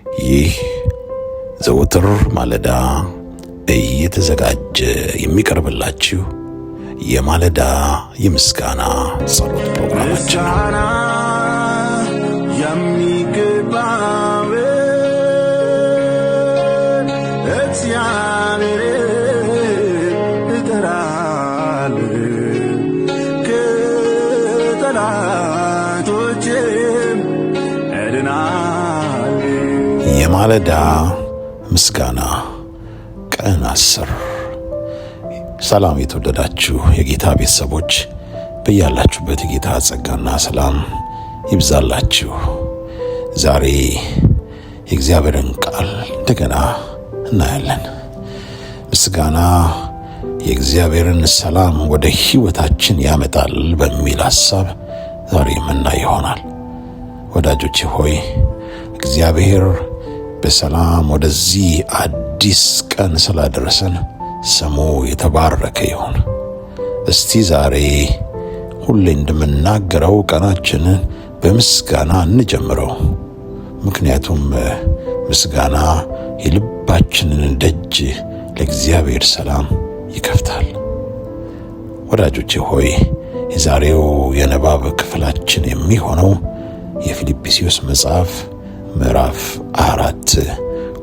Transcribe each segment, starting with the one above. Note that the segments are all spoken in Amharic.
ይህ ዘወትር ማለዳ እየተዘጋጀ የሚቀርብላችሁ የማለዳ የምስጋና ጸሎት ፕሮግራማችን ነው። የሚገባው እግዚአብሔር እጠራለሁ፣ ከጠላቶቼም እድናለሁ። የማለዳ ምስጋና ቀን 10። ሰላም የተወደዳችሁ የጌታ ቤተሰቦች በያላችሁበት የጌታ ጸጋና ሰላም ይብዛላችሁ። ዛሬ የእግዚአብሔርን ቃል እንደገና እናያለን። ምስጋና የእግዚአብሔርን ሰላም ወደ ሕይወታችን ያመጣል በሚል ሐሳብ ዛሬ የምናይ ይሆናል። ወዳጆቼ ሆይ፣ እግዚአብሔር በሰላም ወደዚህ አዲስ ቀን ስላደረሰን ስሙ የተባረከ ይሁን። እስቲ ዛሬ ሁሌ እንደምናገረው ቀናችንን በምስጋና እንጀምረው። ምክንያቱም ምስጋና የልባችንን ደጅ ለእግዚአብሔር ሰላም ይከፍታል። ወዳጆቼ ሆይ፣ የዛሬው የንባብ ክፍላችን የሚሆነው የፊልጵስዩስ መጽሐፍ ምዕራፍ 4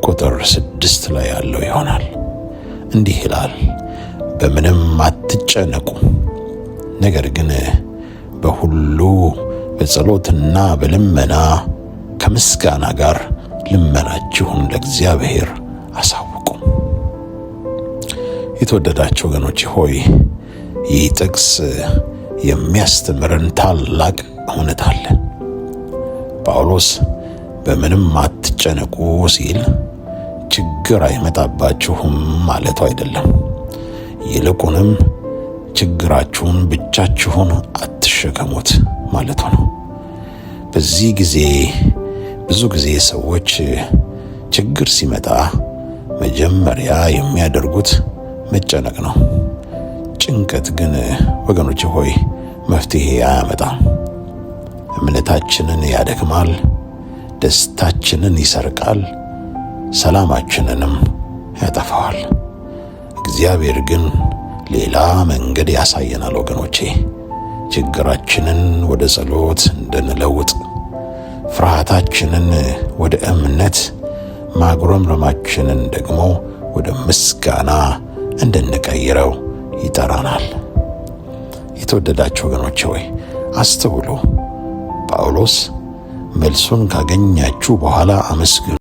ቁጥር 6 ላይ ያለው ይሆናል። እንዲህ ይላል፣ በምንም አትጨነቁ፣ ነገር ግን በሁሉ በጸሎትና በልመና ከምስጋና ጋር ልመናችሁን ለእግዚአብሔር አሳውቁ። የተወደዳችሁ ወገኖች ሆይ፣ ይህ ጥቅስ የሚያስተምረን ታላቅ እውነት አለ። ጳውሎስ በምንም አትጨነቁ ሲል ችግር አይመጣባችሁም ማለቱ አይደለም። ይልቁንም ችግራችሁን ብቻችሁን አትሸከሙት ማለቱ ነው። በዚህ ጊዜ ብዙ ጊዜ ሰዎች ችግር ሲመጣ መጀመሪያ የሚያደርጉት መጨነቅ ነው። ጭንቀት ግን ወገኖች ሆይ መፍትሄ አያመጣም። እምነታችንን ያደክማል፣ ደስታችንን ይሰርቃል፣ ሰላማችንንም ያጠፋዋል። እግዚአብሔር ግን ሌላ መንገድ ያሳየናል። ወገኖቼ፣ ችግራችንን ወደ ጸሎት እንድንለውጥ፣ ፍርሃታችንን ወደ እምነት፣ ማጉረምረማችንን ደግሞ ወደ ምስጋና እንድንቀይረው ይጠራናል። የተወደዳችሁ ወገኖቼ ሆይ አስተውሉ። ጳውሎስ መልሱን ካገኛችሁ በኋላ አመስግኑ